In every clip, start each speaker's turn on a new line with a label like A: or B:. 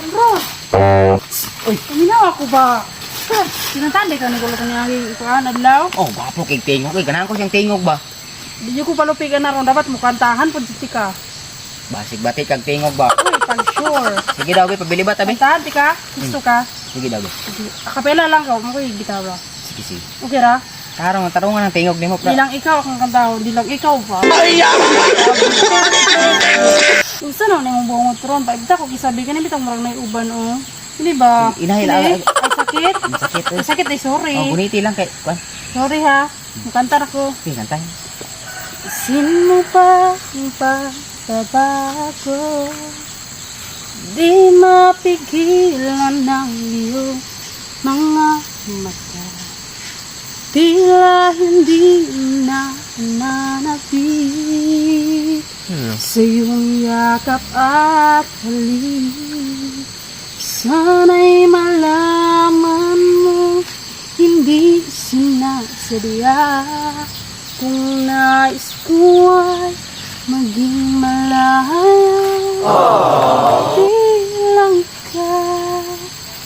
A: Bro,
B: Uy.
A: paminaw ako ba? Sinatandi ka ni Kulo kanya ikuan adlaw.
B: Oh, gwapo kay tingog. Uy, ganahan ko siyang tingog ba?
A: Di ko palupigan na ron, dapat mukantahan pud si tika.
B: Basig bati kag tingog ba?
A: Uy, pag sure.
B: Sige daw, be, pabili ba tabi?
A: Kantahan tika? Gusto ka?
B: Sige daw, be.
A: Sige. Akapela lang ka, mo koy gitara.
B: Sige, sige.
A: Okay ra?
B: Tarong, tarungan ang tingog nimo,
A: Di
B: pra.
A: lang ikaw akong kantahon, di lang ikaw ba? Unsa na nimong bungot ron? Paibta ko kisabi ka ni bitang murag nay uban oh. Hindi ba?
B: Inahin,
A: Hindi?
B: ah,
A: Ay sakit.
B: Ang sakit eh.
A: Ay sakit ay sorry.
B: Oh, guniti lang kay kuan.
A: Sorry ha. Mukanta ra ko.
B: Sige, kantahin.
A: Isin mo pa ang pagbabago. Di mapigilan ng iyong mga mata. Tila hindi na nananabik sa iyong yakap at halik. Sana'y malaman mo, hindi sinasadya. Kung nais ko ay maging malaya. Di lang ikaw,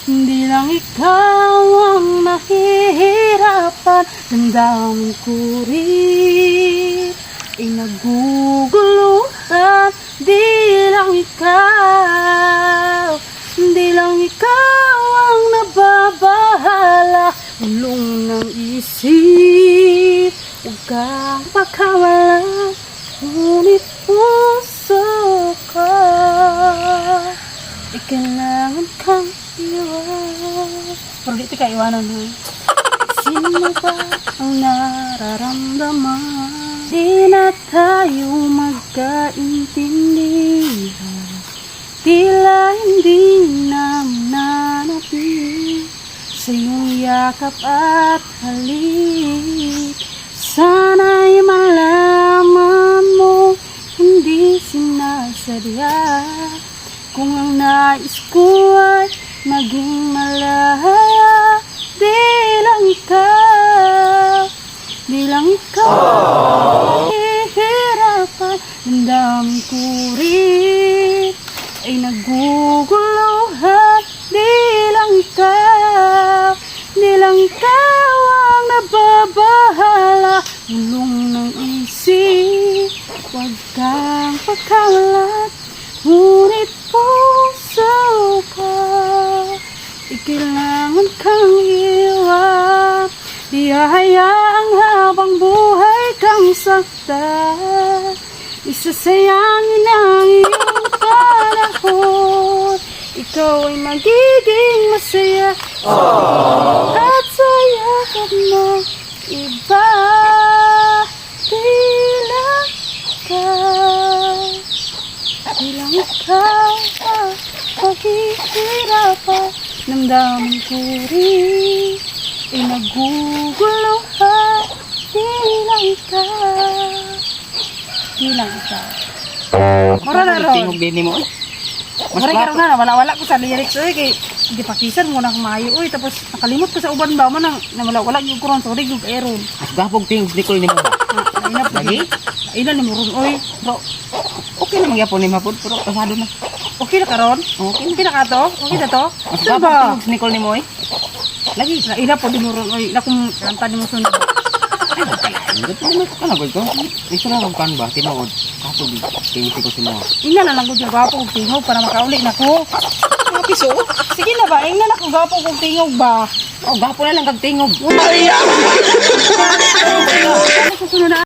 A: hindi lang ikaw ang nahihirapan. Damdamin ko rin ay naguguluhan. Di lang ikaw, hindi lang ikaw ang nababahala. Gulong ng isip, huwag kang pagkamala. Ngunit puso ko ay kailangan kang iwan. Pero di ka iwanan ha. Sino ba ang nararamdaman? Di na tayo magkaintindihan. Tila hindi na nanapit sa iyong yakap at halik. Sana'y malaman mo, hindi sinasadya. Kung ang nais ko ay maging malaya. Di lang ikaw, di lang ikaw nahihirapan. Damdamin ko rin ay naguguluhan. Di lang ikaw, di lang ikaw ang nababahala. Gulong ng isip, huwag kang pagkawalan. Ngunit puso ko ay kailangan kang iwan. Di hahayaang habang buhay kang saktan. Isasayangin ang iyong panahon. Ikaw ay magiging masaya at sa yakap ng iba. Di lang ikaw, di lang ikaw ang pahihirapan. Damdamin ko rin ay naguguluhan. Di lang ikaw, di lang ikaw. Mura na ron.
B: Tingog din nimo. Uy. Mas
A: Mura
B: gwapo.
A: karon na, wala-wala ko sa lyrics oy kay gipakisan mo na akong maayo oy, tapos nakalimot ko sa uban ba mo nang nawala-wala gyud ko ron, sorry gyud kay ron.
B: Mas gwapo og tingog Nicole nimo ba?
A: Ina po.
B: Lagi?
A: Ina ni mo ron oy.
B: Pero okay na magyapon nimo pud, pero pasado na.
A: Okay na karon?
B: Okay.
A: Okay na ka to? Okay na to?
B: Mas
A: Saan
B: gwapo
A: ba?
B: tingog Nicole nimo eh. Lagi.
A: Ina po di mo ron oy. Na kung kanta ni mo sunod.
B: Ay, kalain. Gud naman ko kana gud ko. Isa lang ang kan ba tinuod. Kato gi. Tingog ko simo.
A: Ina na lang gud yung gwapo kog tingog para makauli na ko.
B: Mga piso.
A: Sige na ba, ingna na ko gwapo kog tingog ba.
B: Oh, gwapo na lang kag tingog.
A: Ano susunod na?